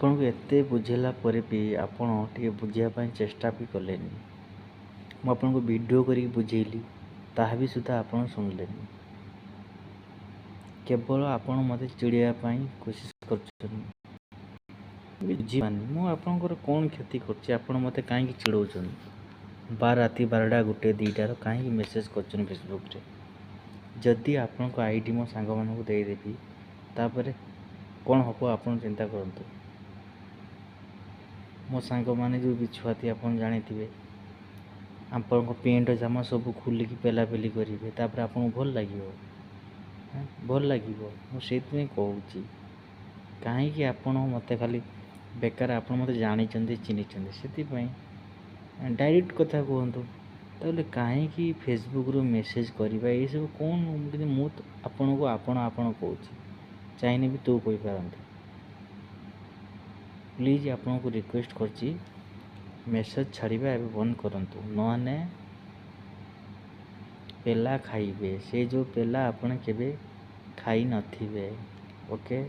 ଆପଣଙ୍କୁ ଏତେ ବୁଝେଇଲା ପରେ ବି ଆପଣ ଟିକେ ବୁଝିବା ପାଇଁ ଚେଷ୍ଟା ବି କଲେନି। ମୁଁ ଆପଣଙ୍କୁ ଭିଡ଼ିଓ କରିକି ବୁଝେଇଲି, ତାହା ବି ସୁଦ୍ଧା ଆପଣ ଶୁଣିଲେନି। କେବଳ ଆପଣ ମୋତେ ଚିଡ଼େଇବା ପାଇଁ କୋସିସ କରୁଛନ୍ତି। ବୁଝିପାରୁନି, ମୁଁ ଆପଣଙ୍କର କ'ଣ କ୍ଷତି କରୁଛି? ଆପଣ ମୋତେ କାହିଁକି ଚିଡ଼ଉଛନ୍ତି? ରାତି 12ଟା, 1, 2ଟାର କାହିଁକି ମେସେଜ୍ କରୁଛନ୍ତି ଫେସବୁକ୍ରେ? ଯଦି ଆପଣଙ୍କ ଆଇଡ଼ି ମୋ ସାଙ୍ଗମାନଙ୍କୁ ଦେଇଦେବି, ତାପରେ କ'ଣ ହେବ ଆପଣ ଚିନ୍ତା କରନ୍ତୁ। ମୋ ସାଙ୍ଗମାନେ ଯେଉଁ ବିଛୁଆତି, ଆପଣ ଜାଣିଥିବେ, ଆପଣଙ୍କ ପ୍ୟାଣ୍ଟ ଜାମା ସବୁ ଖୋଲିକି ପେଲାପେଲି କରିବେ। ତାପରେ ଆପଣଙ୍କୁ ଭଲ ଲାଗିବ? ଭଲ ଲାଗିବ? ମୁଁ ସେଇଥିପାଇଁ କହୁଛି, କାହିଁକି ଆପଣ ମୋତେ ଖାଲି ବେକାର, ଆପଣ ମୋତେ ଜାଣିଛନ୍ତି, ଚିହ୍ନିଛନ୍ତି, ସେଥିପାଇଁ ଡାଇରେକ୍ଟ କଥା କୁହନ୍ତୁ। ତାହେଲେ କାହିଁକି ଫେସବୁକ୍ରୁ ମେସେଜ୍ କରିବା ଏଇସବୁ କ'ଣ? କିନ୍ତୁ ମୁଁ ଆପଣଙ୍କୁ ଆପଣ ଆପଣ କହୁଛି, ଚାହିଁଲେ ବି ତୁ କହିପାରନ୍ତି। ପ୍ଲିଜ୍, ଆପଣଙ୍କୁ ରିକ୍ୱେଷ୍ଟ କରୁଛି, ମେସେଜ୍ ଛାଡ଼ିବା ଏବେ ବନ୍ଦ କରନ୍ତୁ, ନହେଲେ ପେଲା ଖାଇବେ, ସେ ଯେଉଁ ପେଲା ଆପଣ କେବେ ଖାଇନଥିବେ। ଓକେ।